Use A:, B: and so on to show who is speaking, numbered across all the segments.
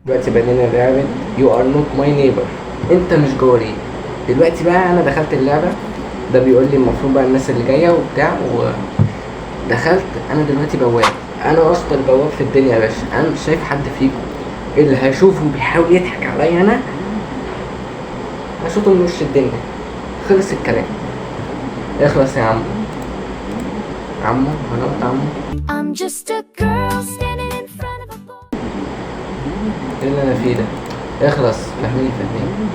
A: دلوقتي بنينا لعبة you are not my neighbor، انت مش جاري. دلوقتي بقى انا دخلت اللعبة، ده بيقول لي المفروض بقى الناس اللي جاية وبتاع، ودخلت انا دلوقتي بواب، انا اشطر بواب في الدنيا يا باشا. انا مش شايف حد فيكم، اللي هشوفه بيحاول يضحك عليا انا هشوطه من وش الدنيا. خلص الكلام، اخلص يا عمو. عمو، انا قلت عمو.
B: I'm just a girl standing in front of a boy.
A: ايه اللي انا فيه ده؟ اخلص. فاهمين فاهمين.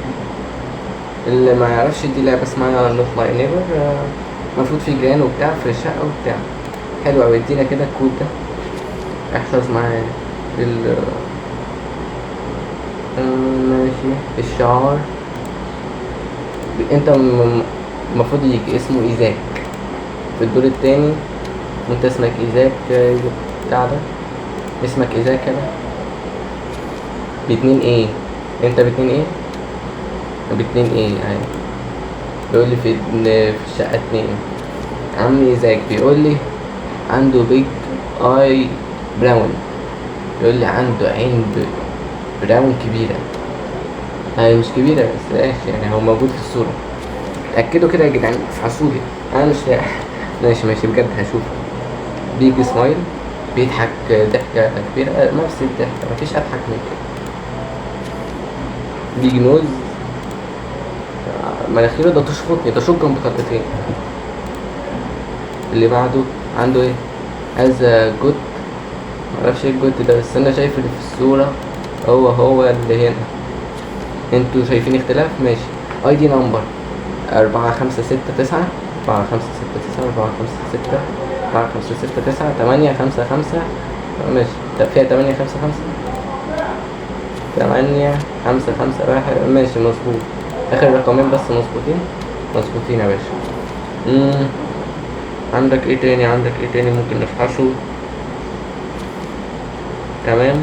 A: اللي ما يعرفش، دي لعبة اسمها not my neighbor. المفروض في جيران وبتاع في الشقة وبتاع. حلو اوي. ادينا كده الكود ده، احفظ معايا ال ماشي. الشعار انت المفروض يجي اسمه ايزاك في الدور التاني، وانت اسمك ايزاك. بتاع ده اسمك ايزاك كده باتنين ايه؟ انت باتنين ايه؟ باتنين ايه؟ ايوه. بيقول لي في الشقة 2. عمي ايزاك بيقول لي عنده big eye brown، بيقول لي عنده عين brown كبيرة. هي مش كبيرة بس ماشي، يعني هو موجود في الصورة. اتأكدوا كده يا جدعان، افحصولي، انا مش لاقي. ماشي ماشي، بجد هشوف. big smile، بيضحك ضحكة كبيرة، نفس الضحكة، مفيش أضحك من كده. big nose، مناخيره ده تشفطني، ده shotgun بطلقتين. اللي بعده عنده ايه؟ has a goat، معرفش ايه ال goat ده، بس انا شايف اللي في الصورة هو هو اللي هنا. انتوا شايفين اختلاف؟ ماشي. ID number 4 5 6 9، 4 5 6 9، 4 5 6، 4 5 6 9، 8 5 5. ماشي، طب فيها 8 5 5، 8 5 5 1. ماشي، مظبوط. آخر رقمين بس مظبوطين، مظبوطين يا باشا. عندك ايه تاني؟ عندك ايه تاني ممكن نفحصه؟ تمام.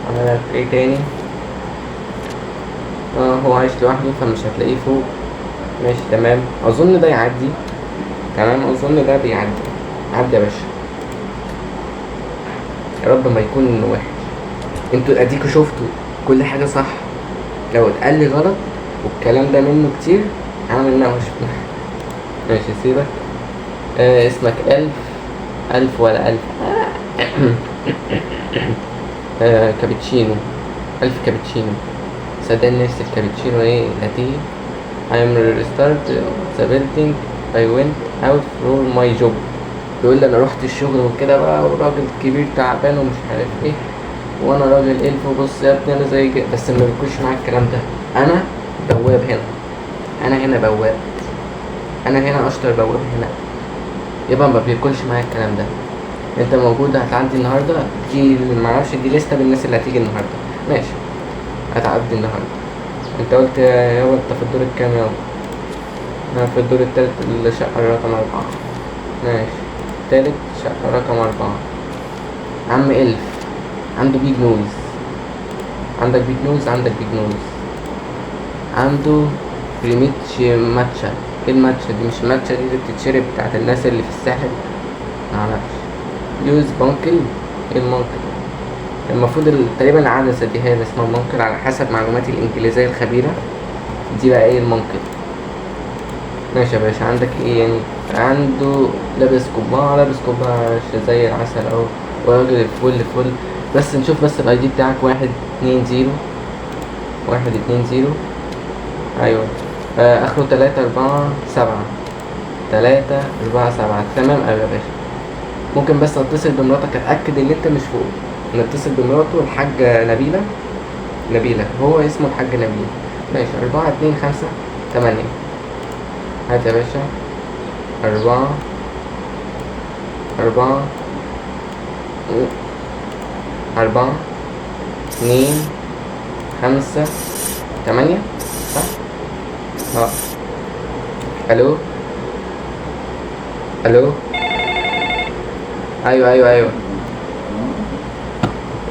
A: عندك ايه تاني؟ اه، هو عايش لوحده فمش هتلاقيه فوق. ماشي، تمام، اظن ده يعدي. تمام، اظن ده بيعدي. عدي يا باشا، يا رب ما يكون وحش. انتوا اديكوا شفتوا كل حاجة صح، لو اتقال لي غلط والكلام ده منه كتير هعمل نوش. ماشي، سيبك. اسمك ألف، ألف ولا ألف؟ كابتشينو، ألف كابتشينو. صدقني نفسي الكابتشينو. ايه؟ لاتيه. I am restart the building، I went out for my job. بيقول لي انا رحت الشغل وكده بقى، وراجل كبير تعبان ومش عارف ايه، وانا راجل الف. وبص يا ابني، انا زي بس ما بيكونش معايا الكلام ده. انا بواب هنا، انا هنا بواب، انا هنا اشطر بواب هنا، يبقى ما بياكلش معايا الكلام ده. انت موجود، هتعدي النهارده. دي معرفش، دي لستة بالناس اللي هتيجي النهارده. ماشي، هتعدي النهارده. انت قلت يابا انت في الدور الكام يابا؟ انا في الدور التالت، الشقة رقم 4. ماشي، تالت، شقة رقم 4. عم إلف عنده big nose. عندك big nose؟ عندك big nose. عنده ريميتش ماتشا. ايه الماتشا دي؟ مش الماتشا دي اللي بتتشرب بتاعت الناس اللي في الساحل؟ معرفش. use monocle، ايه ال monocle؟ المفروض تقريبا العدسة دي هي اللي اسمها monocle على حسب معلوماتي الإنجليزية الخبيرة. دي بقى ايه ال monocle؟ ماشي يا باشا. عندك ايه يعني؟ عنده لابس قبعة، لابس قبعة زي العسل اهو، وراجل فل فل. بس نشوف بس ال ID بتاعك. 1 2 0، 1 2 0. ايوه، اخره 3 4 7، 3 4 7. تمام اوي يا باشا. ممكن بس اتصل بمراتك اتاكد ان انت مش فوق؟ نتصل بمراته الحاجة نبيلة. نبيلة، هو اسمه الحاج نبيل. ماشي، 4 2 5 8. هات يا باشا. 4 4 4 2 5 8، صح؟ اه. الو الو. ايوه،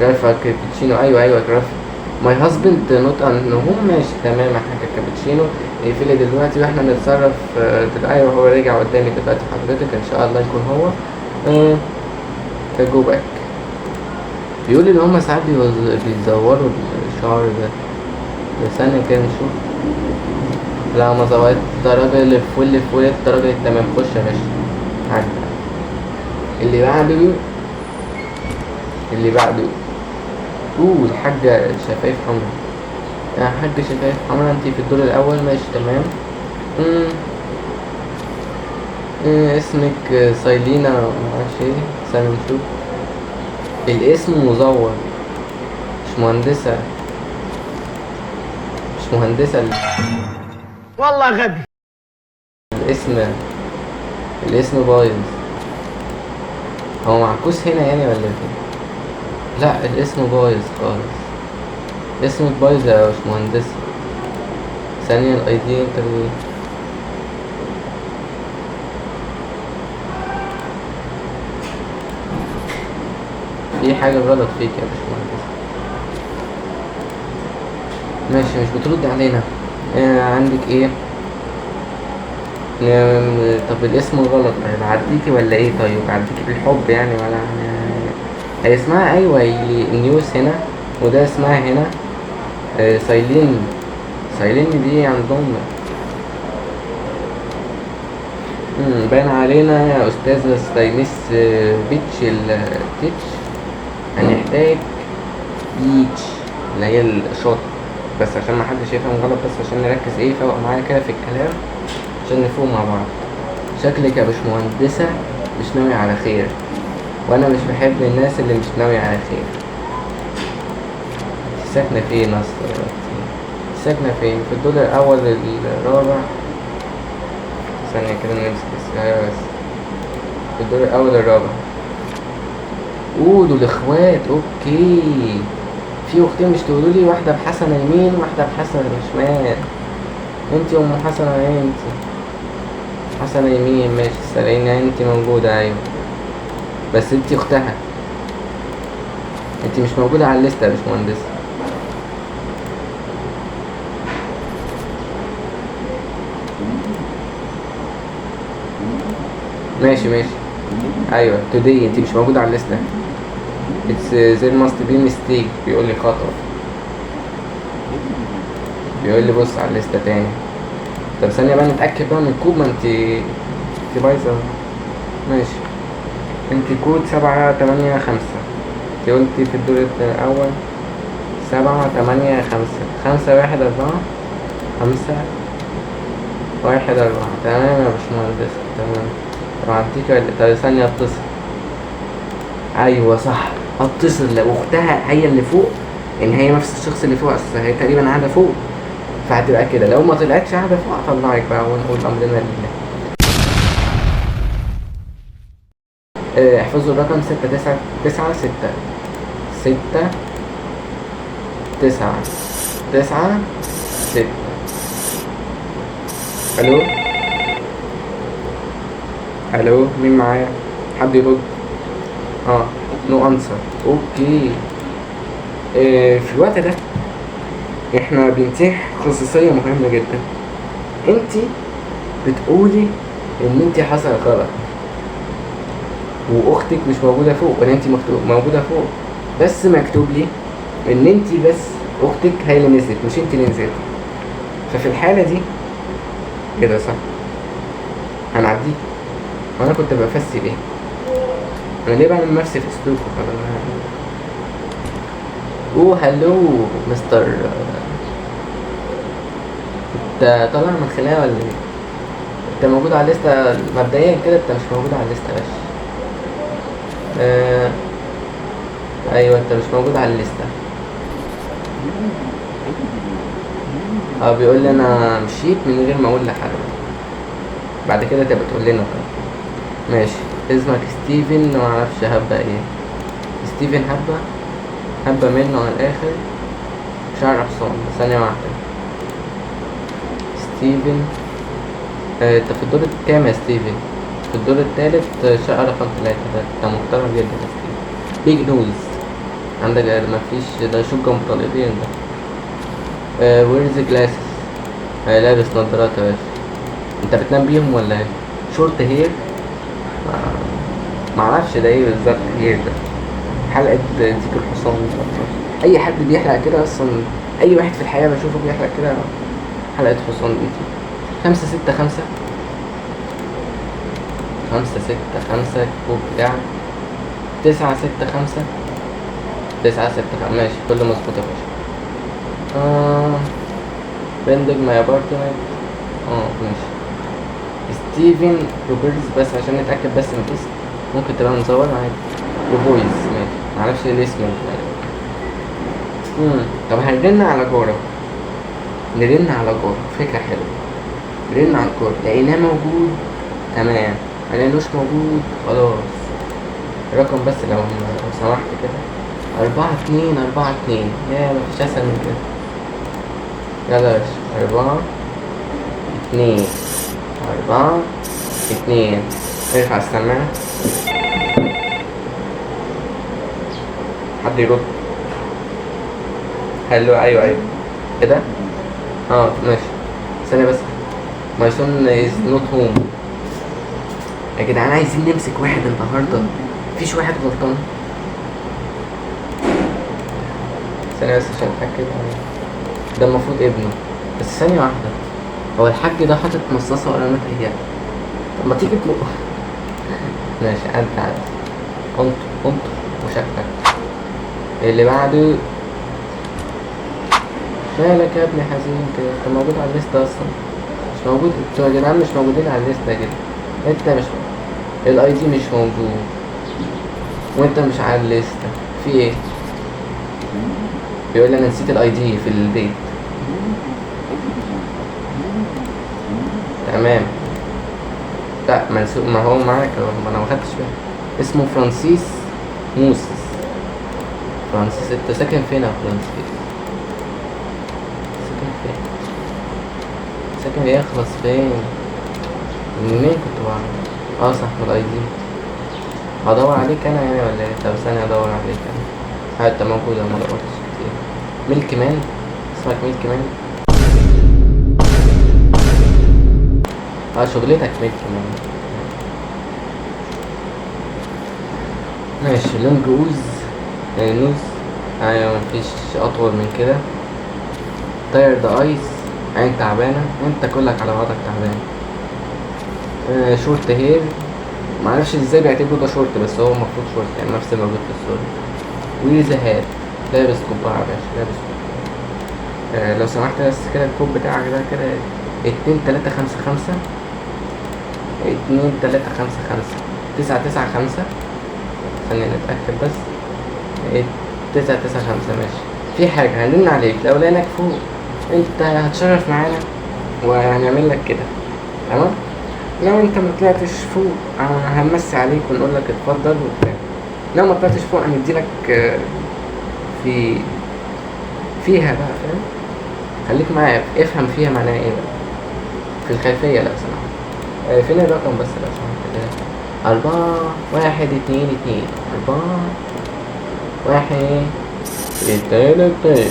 A: رافا كابتشينو. ايوه، رافا. my husband not at home. ماشي، تمام يا حاجة كابتشينو، اقفلي دلوقتي واحنا نتصرف. ايوه، هو رجع قدامي دلوقتي حضرتك، ان شاء الله يكون هو. Go back. بيقول ان هما ساعات بيزوروا الشعر ده. استنى كده نشوف. لا ما زورت، ده راجل الفل فل، ده راجل تمام. خش يا باشا عدى. اللي بعده، اللي بعده. اوه الحاجة شفايف حمرا. يا حاجة شفايف حمرا انتي في الدور الأول، ماشي تمام. اسمك سايلينا معرفش ايه. استنى نشوف. الاسم مزور، مش مهندسة، مش مهندسة.
C: والله غبي.
A: الاسم بايظ. هو معكوس هنا يعني ولا فين؟ لا الاسم بايظ خالص، اسمك بايظ يا باشمهندسة. ثانية الاي دي انت ايه؟ في حاجة غلط فيك يا باشمهندس. ماشي مش بترد علينا. عندك ايه؟ طب الاسم غلط، طيب عديكي ولا ايه؟ طيب عديكي بالحب يعني ولا هي اسمها؟ ايوه النيوز هنا وده اسمها هنا. سايلين. سايلين دي عندهم. باين علينا يا استاذة ستاينيس، بيتش التيتش. هنحتاج بيتش اللي هي الشاطئ، بس عشان ما حدش يفهم غلط، بس عشان نركز ايه فوق معايا كده في الكلام عشان نفوق مع بعض. شكلك يا باشمهندسة مش ناوية على خير، وانا مش بحب الناس اللي مش ناوية على خير. انت ساكنة فين اصلا دلوقتي؟ ساكنة فين؟ في الدور الاول الرابع. ثانية كده نمسك السلاية بس. في الدور الاول الرابع. اوه دول اخوات. okay في اختين، مش تقولوا لي واحدة بحسنة يمين واحدة بحسنة شمال؟ انتي ام حسنة ايه؟ انتي حسنة يمين ماشي. سالينا انتي موجودة ايوه، بس انتي اختها، انتي مش موجودة على الليستة يا باشمهندس. ماشي ماشي ايوه today انتي مش موجودة على الليستة. It's there must be mistake. بيقول لي خطأ، بيقول لي بص على الليستة تاني. طب ثانية بقى نتأكد بقى من الكود، ما انتي بايظة. ماشي انتي كود 785، انتي قلتي في الدور الأول 785 514 514. تمام يا باشمهندس تمام. طب هديك ولا-، طب ثانية اتصل. أيوة صح اتصل، لو أختها هي اللي فوق، إن هي نفس الشخص اللي فوق، أصل هي تقريبا قاعدة فوق، فهتبقى كده. لو ما طلعتش قاعدة فوق هطلعك بقى ونقول أمرنا لله. احفظوا الرقم 6996، 6996. ألو ألو، مين معايا؟ حد يرد؟ no answer. okay. في الوقت ده احنا بنتيح خصوصية مهمة جدا. انتي بتقولي ان انتي حصل غلط واختك مش موجودة فوق، وان انتي موجودة فوق، بس مكتوب لي ان انتي بس اختك هي اللي نزلت مش انتي اللي نزلت. ففي الحالة دي كده صح هنعديه. وانا كنت بفسي ليه؟ انا ليه بعمل نفسي في اسلوبه؟ اوه هلو مستر، انت طالع من خناقه ولا ايه؟ انت موجود على الليسته مبدئيا كده؟ انت مش موجود على الليسته يا باشا. ايوه انت مش موجود على الليسته. بيقول لي انا مشيت من غير ما اقول لحد، بعد كده تبقى تقول لنا. طيب ماشي. اسمك ستيفن، ما اعرفش هبه ايه. ستيفن هبه، هبه منه على الاخر. شعر حصان. ثانيه واحده. ستيفن، انت في الدور الكام يا ستيفن؟ في الدور التالت، شقة رقم 3. ده انت محترم جدا يا ستيفن. big nose عندك، مفيش ده شوف جنب طليقين ده. wears glasses. لابس نظارات يا باشا. انت بتنام بيهم ولا ايه؟ short hair، معرفش ده ايه بالظبط hair ده. حلقة ديك الحصان. اي حد بيحلق كده اصلا، اي واحد في الحياة بشوفه بيحلق كده حلقة حصان دي. 5 6 5 5 6 5 الكود بتاعك 9 6 5 9 6 5. ماشي كله مظبوط يا باشا. Building my apartment. ماشي. ستيفن روبرز، بس عشان نتأكد بس من الاسم، ممكن تبقى مصور عادي. روبويز، ماشي. معرفش ايه الاسم ده. طب هنرن على جارة، نرن على جارة، فكرة حلوة. نرن على الجارة، لقيناه موجود تمام، ما لقيناهوش موجود خلاص. الرقم بس لو سمحت كده، 4 2 4 2. يا مفيش أسهل من كده. يلا يا باشا، 4 2 4 2. ارفع السماعة، حد يرد. hello، ايوه ايوه، ايه ده؟ ماشي، ثانية بس. My son is not home. يا جدعان عايزين نمسك واحد النهاردة، مفيش واحد غلطان. ثانية بس عشان اتأكد، ده المفروض ابنه، بس ثانية واحدة، هو الحاج ده حاطط مصاصة ولا متهيألي؟ طب ما تيجي تلقه. ماشي، عدى عدى، انطر انطر وشكلك. اللي بعده، مالك يا ابني حزين كده؟ انت موجود على الليستة اصلا؟ مش موجود. انتوا يا جدعان مش موجودين على الليستة كده. انت مش، ال ID مش موجود، وانت مش على الليستة، في ايه؟ بيقول لي انا نسيت ال ID في البيت. تمام، لا منسوق، ما هو معاك اهو، ما انا ما خدتش بالي. اسمه فرانسيس موسس. فرانسيس، انت ساكن فين يا فرانسيس؟ ساكن فين؟ ساكن يخلص فين؟ منين كنت بعرف؟ صح، من ال ID. هدور عليك انا يعني ولا ايه؟ طب ثانية ادور عليك انا. انت موجود، انا ما دورتش كتير. milk man، اسمك milk man؟ شغلتك milk man. ماشي. long اوز، nose، ايوه مفيش اطول من كده. tired eyes، عين تعبانة، انت كلك على بعضك تعبان. short hair، معرفش ازاي بيعتبروا ده شورت، بس هو المفروض شورت يعني، نفس الموجود في الصورة. wears hat، لابس قبعة يا باشا، لابس قبعة. لو سمحت بس كده الكوب بتاعك ده كده 2 3 5 5، 2 3 5 5، 9 9 5. خلينا نتأكد بس. 9 9 5. ماشي، في حاجة هنرن عليك لو لقيناك فوق انت هتشرف معانا وهنعمل لك كده، تمام؟ لو انت ما طلعتش فوق هنمسي عليك ونقول لك اتفضل وبتاع. لو ما طلعتش فوق هندي لك، فيها بقى، فاهم؟ خليك معايا افهم فيها معناها ايه بقى في الخلفية لو سمحت. فين الرقم بس لو سمحت؟ كده 4 1 2 2، 4 1 2 2.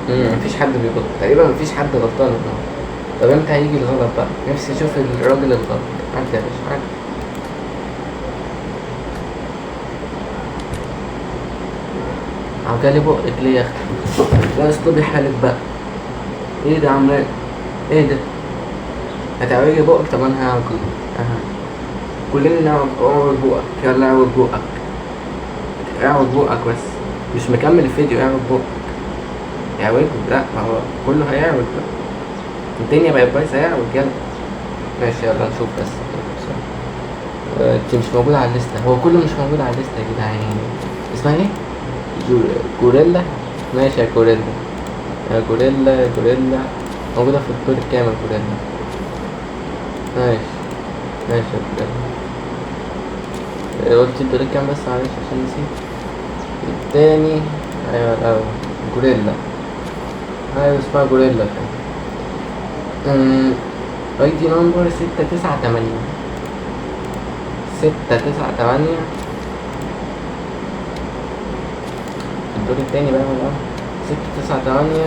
A: مفيش حد بيغلط تقريبا، مفيش حد غلطان النهارده. طب امتى هيجي الغلط بقى؟ نفسي اشوف الراجل الغلط. عدي يا باشا، عدي. عجالي بقك ليه يا اختي؟ لا اصطبي حالك بقى. ايه ده عامله ايه ده؟ هتعوجي بقك؟ طب انا هعوج. كلنا نعوج بقك. يلا اعوج بقك، اعوج بقك بس مش مكمل الفيديو. اعوج بقك، اعوجه. لا ما هو كله هيعوج بقى، الدنيا بقت بايظه. هيعوج. يلا ماشي، يلا نشوف بس. انت مش موجودة على الليستة، هو كله مش موجود على الليستة يا جدعان. اسمها ايه؟ جوريلا. ماشي يا جوريلا، يا جوريلا، يا جوريلا موجودة في الدور الكامل. جوريلا، ماشي ماشي يا جوريلا. قلت الدور الكام بس معلش عشان نسيت التاني. ايوه الاول جوريلا، ايوه اسمها جوريلا فعلا. ID number 6 9 8، 6 9 8. الدور التاني بقى ولا 6 9 8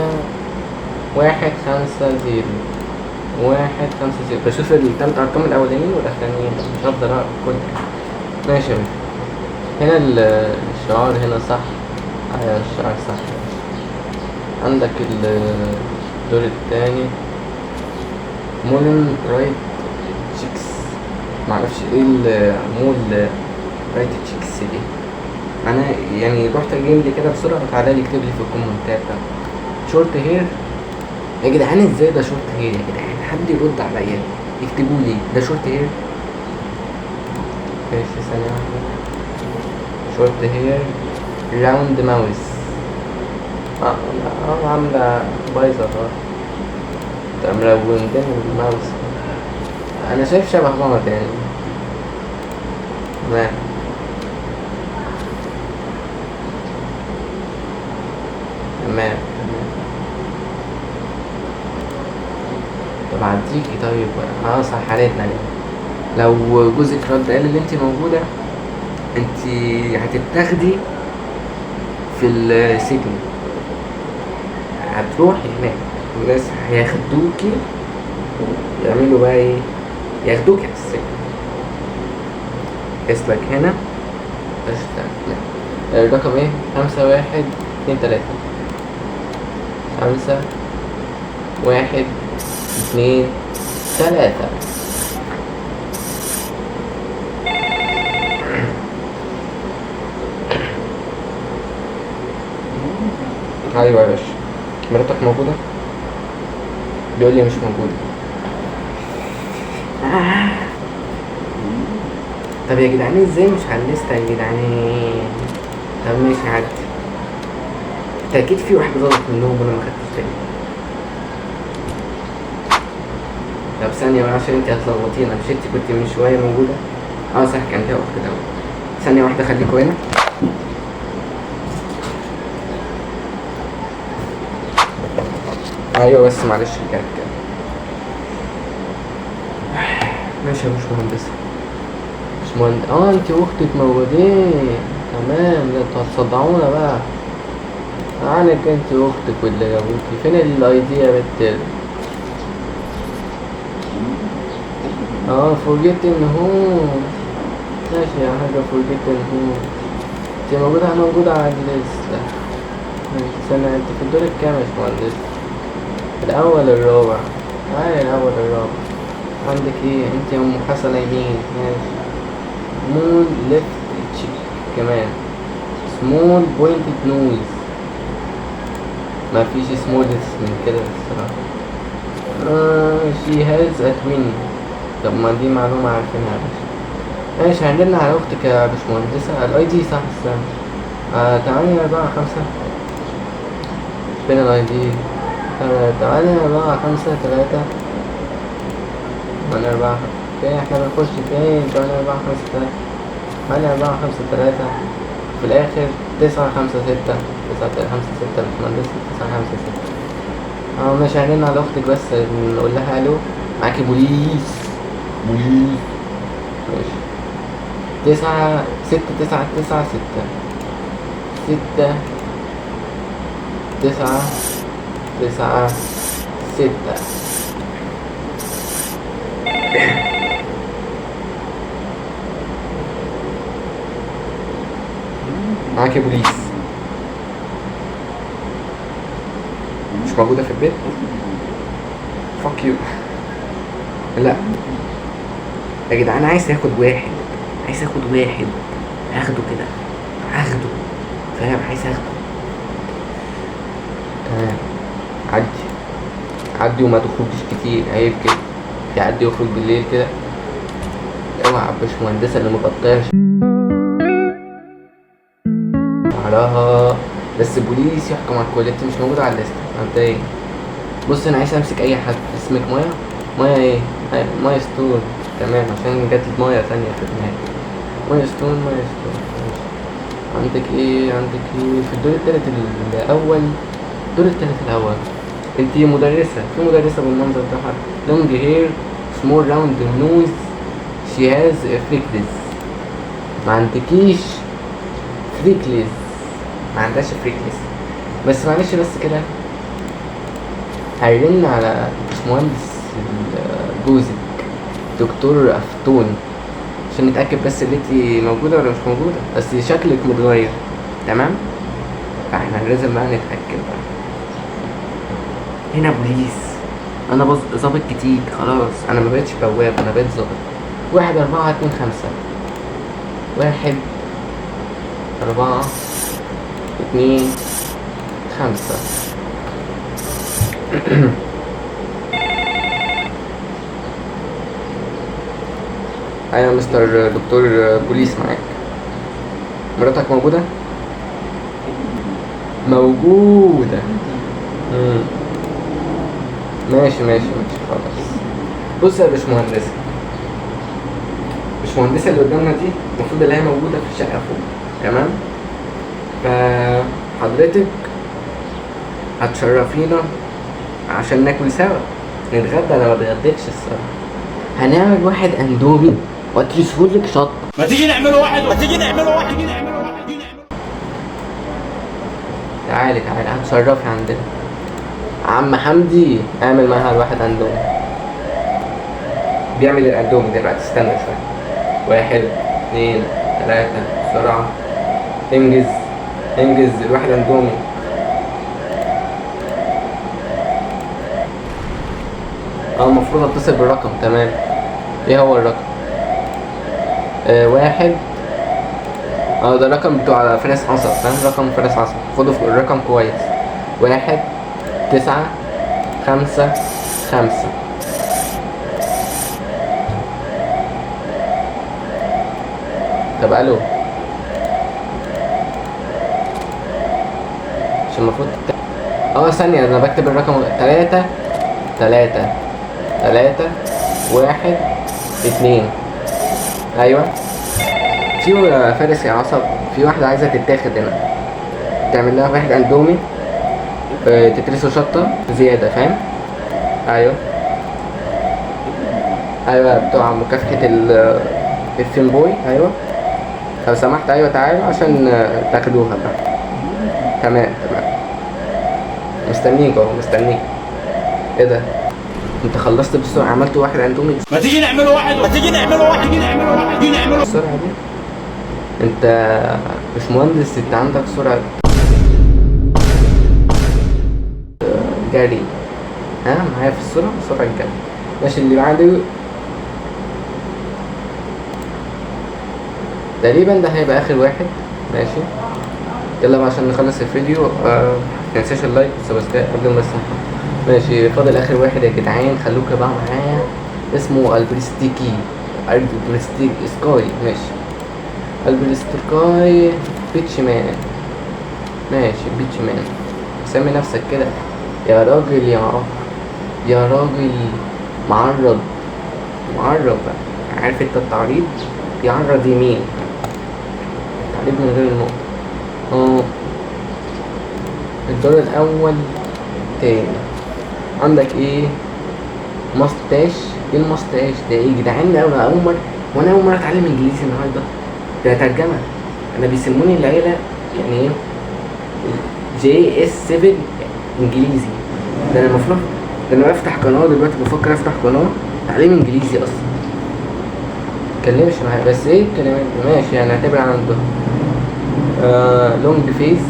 A: 1 5 0. 1 5 0. بشوف التلات ارقام الاولانيين والاخرانيين، مش هفضل اقرا كل حاجة. ماشي يا باشا. هنا الشعار هنا صح، ايوه الشعار صح. عندك الدور التاني مولن right cheeks، معرفش ايه ال mole right cheeks دي انا يعني. روح ترجم لي كده بسرعة وتعالى لي اكتب لي في الكومنتات بقى. short hair يا جدعان، ازاي ده short hair يا جدعان؟ حد يرد عليا، اكتبوا لي ده short hair. ماشي ثانية واحدة. short hair round mouth، عاملة بايظة خالص. ده ملونتين ال mouth، انا شايف شبه بعض يعني. تمام تمام تمام. طب عديكي طيب. صح، حالتنا يعني لو جوزك رد قال ان انت موجودة، انت هتتاخدي في السجن، هتروحي هناك الناس هياخدوكي، يعملوا بقى ايه، ياخدوكي على السجن. اسلك هنا. لا. الرقم ايه؟ 5 1 2 3. 5 1 2 3. ايوه يا باشا، مراتك موجودة؟ بيقول لي مش موجودة. طب يا جدعان ازاي مش على الليستة يا جدعان؟ طب ماشي عدي، بالتأكيد في واحد غلط منهم وانا ما خدتش بالي. طب ثانية بقى عشان انت هتلخبطينا، مش انت كنت من شوية موجودة؟ صح، كان فيها أخت الأول. ثانية واحدة خليكوا هنا. ايوه بس معلش رجعت كده. ماشي يا باشمهندسة. باشمهندس، انت واختك موجودين، تمام. ده انتوا هتصدعونا بقى. عنك انت واختك واللي جابوكي. فين ال ID يا بت؟ Forgotten home. ماشي يا حاجة، forgotten home. انت موجودة، موجودة على الليستة. ماشي استنى، انت في الدور الكام يا باشمهندس؟ الأول الرابع. تعالي الأول الرابع. عندك ايه؟ انت يا أم حسن يمين. ماشي. mole left cheek كمان. small pointed nose. مفيش smallest من كده الصراحة. She has a twin. طب ما دي معلومة عارفينها يا باشا. ماشي، هنرن على أختك يا باشمهندسة. ال ID صح، استنى. 8 4 5. فين ال ID؟ 8 4 5 3. 8 4 فين؟ احنا بنخش فين؟ 8 4 5 3. 8 4 5 3. في الآخر 9 5 6. 9 5 6 باشمهندسة، 9 5 6. ماشي، هنرن على أختك بس نقول لها ألو، معاكي بوليس. بوليس. ماشي. 9 6 9 9 6 6 9 9 6. معاك يا بوليس. مش موجودة في البيت؟ fuck you. لا يا جدعان، عايز اخد واحد، عايز اخد واحد، هاخده كده، هاخده، فاهم؟ عايز اخده. تمام، عدي عدي وما تخرجش كتير، عيب كده. يعدي ويخرج بالليل كده. اوعى يا باشمهندسة اللي مغطية شعرها، بس بوليس يحكم على الكل. انت مش موجودة على الليستة مبدئيا. بص، انا عايز امسك اي حد. اسمك مايا؟ مايا ايه؟ مايا ستون. تمام، عشان جت مايا تانية في دماغي. مايا ستون، مايا ستون. ماشي. عندك ايه؟ عندك ايه في الدور التالت الاول؟ الدور التالت الاول. انت مدرسة، في مدرسة بالمنظر ده حد. long hair، small round nose، she has freckles. ما عندكيش freckles، ما عندهاش freckles. بس معلش، بس كده هرن على باشمهندس. جوزك دكتور افتون، عشان نتاكد بس ان انتي موجودة ولا مش موجودة، بس شكلك متغير. تمام، فاحنا لازم بقى نتاكد بقى. هنا بوليس، انا ظابط جديد خلاص، انا ما بقتش بواب، انا بقيت ظابط. 1 4 2 5، 1 4 2 5. ايوه مستر دكتور بوليس معاك. مراتك موجودة؟ موجودة. ماشي ماشي ماشي خلاص. بص يا باشمهندسة، الباشمهندسة اللي قدامنا دي المفروض اللي هي موجودة في الشقة فوق، تمام؟ فحضرتك هتشرفينا عشان ناكل سوا، نتغدى. انا ما اتغديتش الصراحة. هنعمل واحد اندومي واترسهولك شطة.
D: ما تيجي نعمله واحد، ما تيجي نعمله واحد،
A: تعالي تعالي هتشرفي عندنا. عم حمدي اعمل معاها الواحد اندومي. بيعمل الاندومي دلوقتي، استنى شوية. 1 2 3، بسرعة، انجز انجز الواحد اندومي. المفروض اتصل بالرقم. تمام، ايه هو الرقم؟ 1. ده الرقم بتاع فارس عصر، فاهم؟ رقم فارس عصر، خدوا في الرقم كويس. 1 9 5 5. طب الو، مش المفروض ثانية، انا بكتب الرقم. 3 3 3 1 2. ايوه في فارس يا عصب، في واحدة عايزة تتاخد هنا، تعمل لها واحد اندومي، تترسه شطة زيادة، فاهم؟ ايوه ايوه بتوع مكافحة الفين بوي. ايوه لو سمحت، ايوه تعالوا عشان تاخدوها بقى. تمام تمام، مستنيك اهو، مستنيك. ايه ده؟ انت خلصت بسرعة، عملت واحد اندومي.
D: ما تيجي نعمله واحد، ما تيجي نعمله واحد، تيجي نعمله
A: السرعة دي. انت مش مهندس، انت عندك سرعة جري. ها معايا في السرعة، سرعة جري. ماشي، اللي بعده تقريبا ده هيبقى اخر واحد. ماشي يلا بقى عشان نخلص الفيديو. متنساش ال like وال subscribe قبل ما نسحب. ماشي، فاضل اخر واحد يا جدعان، خلوكوا بقى معايا. اسمه البريستيكي، البريستيك سكاي. ماشي، البريستيكاي بيتش مان. ماشي بيتش مان، سمي نفسك كده يا راجل، يا راجل معرض، معرض بقى، عارف انت التعريض؟ يعرض يمين، تعريض من غير النقطة. الدور الأول تاني. عندك ايه؟ mustache. ايه ال mustache ده؟ ايه يا جدعان؟ انا اول مرة، وانا اول مرة اتعلم انجليزي النهارده. ده ترجمة، انا بيسموني العيلة يعني ايه؟ JS 7 انجليزي. ده انا المفروض، ده انا بفتح قناة دلوقتي، بفكر افتح قناة تعليم انجليزي اصلا. متكلمش معايا بس ايه الكلمات دي؟ ماشي يعني اعتبر عنده. long face،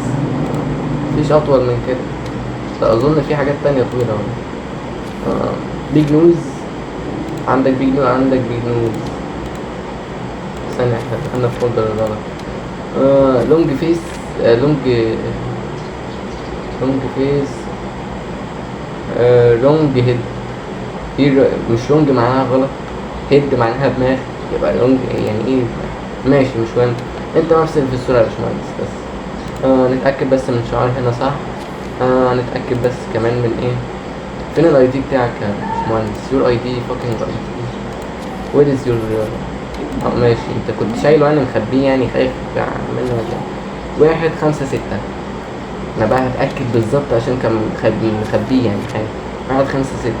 A: مفيش اطول من كده. لا اظن في حاجات تانية طويلة اهو. big nose، عندك big nose، عندك big nose. استنى احنا دخلنا في folder غلط. long face، long، long face، long head. ايه مش long معناها غلط، head معناها دماغ، يبقى long يعني ايه؟ ماشي مش مهم، انت نفس اللي في الصورة يا باشمهندس. بس نتأكد بس من شعار هنا صح. نتأكد بس كمان من ايه؟ فين ال ID بتاعك يا باشمهندس؟ your ID، fucking ID، where is your. ماشي، انت كنت شايله انا مخبيه يعني، خايف منه ولا ايه؟ 1 5 6. انا بقى هتأكد بالظبط عشان كان مخبيه يعني خايف. 1 5 6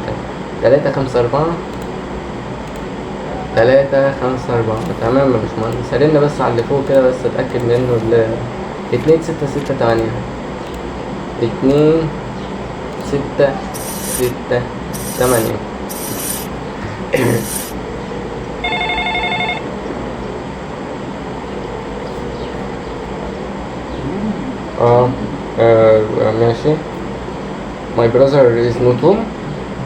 A: 3 5 4 3 5 4. تمام يا باشمهندس، سلمنا بس على اللي فوق كده بس اتأكد منه. ال 2 6 6 8، 2 6 6 8، اه ماشي. My brother is not home.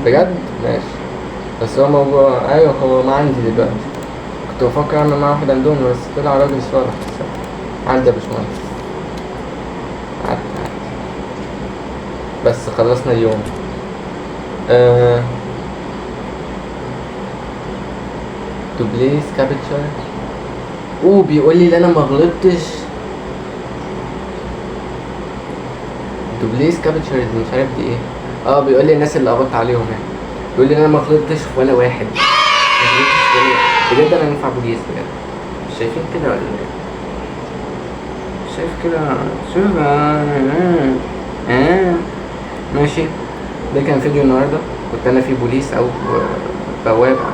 A: بجد؟ ماشي. بس هو موجود. ايوه هو ما عندي دلوقتي. كنت بفكر اعمل معاه واحد اندومي بس طلع راجل صالح. عدى يا باشمهندس، عدى عدى. بس خلصنا اليوم. To place capture. اوه بيقول لي ان انا ما غلطتش. To place capture مش عارف دي ايه. بيقول لي الناس اللي قبضت عليهم يعني. بيقول لي ان انا ما غلطتش في ولا واحد. ما غلطتش في ولا واحد. بجد انا ينفع بوليس بجد. مش شايفين كده ولا ايه؟ مش شايف كده؟ شوف. ماشي. ده كان فيديو النهارده، كنت انا في بوليس او بواب او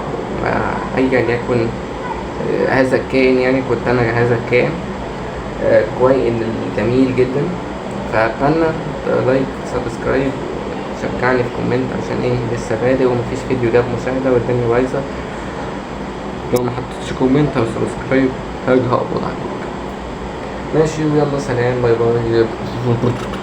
A: ايا يكن هذا الكائن، يعني كنت انا هذا الكائن. كوائن الجميل جدا. فاتمنى like subscribe، شجعني في comment عشان ايه لسه بادئ ومفيش فيديو جاب مشاهده والدنيا بايظه. لو ما حطيتش comment او subscribe هاجي هقبض عليك. ماشي، ويلا سلام، bye bye.